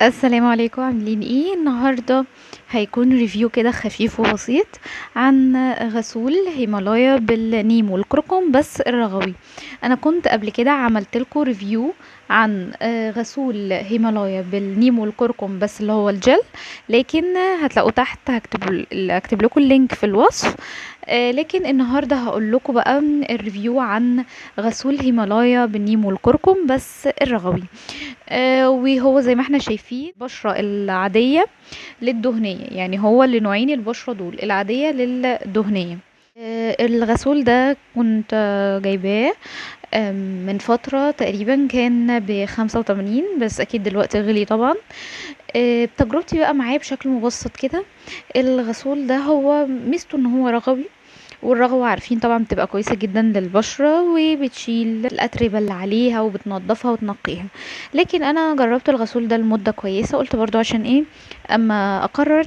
السلام عليكم، عاملين ايه النهارده؟ هيكون review كده خفيف وبسيط عن غسول هيمالايا بالنيم والكركم بس الرغوي. انا كنت قبل كده عملت لكم review عن غسول هيمالايا بالنيم والكركم بس اللي هو الجل، لكن هتلاقوه تحت، هكتب لكم ال link في الوصف. لكن النهارده هقول لكم بقى ال review عن غسول هيمالايا بالنيم والكركم بس الرغوي. وهو زي ما احنا شايفين البشرة العادية للدهنية، يعني هو لنوعين البشرة دول، العادية للدهنية. الغسول ده كنت جايباه من فترة تقريبا، كان ب85، بس اكيد دلوقتي غلي طبعا. تجربتي بقى معاه بشكل مبسط كده، الغسول ده هو ميزته ان هو رغوي، والرغوة عارفين طبعا بتبقى كويسة جدا للبشرة وبتشيل الأتربة اللي عليها وبتنضفها وتنقيها. لكن انا جربت الغسول ده لمدة كويسة، قلت برضو عشان ايه اما اقرر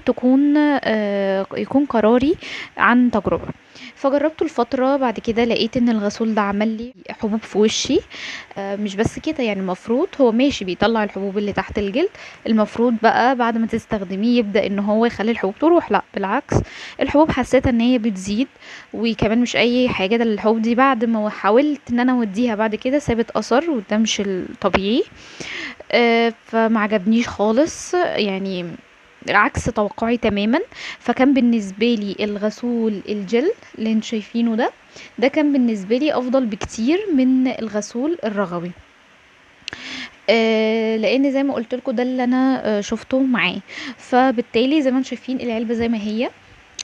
يكون قراري عن تجربة. فجربته لفترة، بعد كده لقيت ان الغسول ده عمل لي حبوب في وشي. مش بس كده، المفروض هو ماشي بيطلع الحبوب اللي تحت الجلد، المفروض بقى بعد ما تستخدميه يبدأ ان هو يخلي الحبوب تروح، لا بالعكس الحبوب حسيت ان هي بتزيد، وكمان مش اي حاجة، ده الحبوب دي بعد ما حاولت ان انا اوديها بعد كده سابت اثر، وده مش الطبيعي. فما عجبنيش خالص، عكس توقعي تماما. فكان بالنسبة لي الغسول الجل اللي انتوا شايفينه ده كان بالنسبة لي افضل بكتير من الغسول الرغوي، لان زي ما قلت لكم ده اللي انا شفته معاه. فبالتالي زي ما انتوا شايفين العلبة زي ما هي،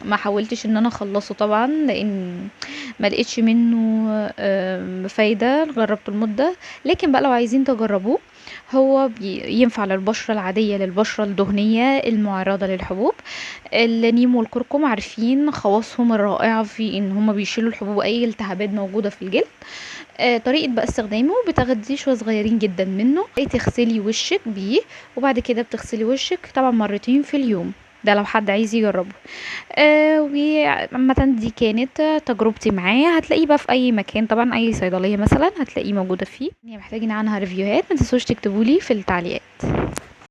ما حاولتش ان انا اخلصه طبعا لان ما لقيتش منه فايدة، جربته المدة. لكن بقى لو عايزين تجربوه، هو ينفع للبشرة العادية، للبشرة الدهنية المعرضة للحبوب. النيم والكركم عارفين خواصهم الرائعة في ان هما بيشيلوا الحبوب واي التهابات موجودة في الجلد. طريقة بقى استخدامه، بتاخدي شوية صغيرين جدا منه تغسلي وشك بيه، وبعد كده بتغسلي وشك طبعا مرتين في اليوم، ده لو حد عايز يجربه. وعامة دي كانت تجربتي معاه. هتلاقيه بقى في اي مكان طبعا، اي صيدلية مثلا هتلاقيه موجودة فيه. محتاجين عنها ريفيوهات، ما تنسوش تكتبولي في التعليقات.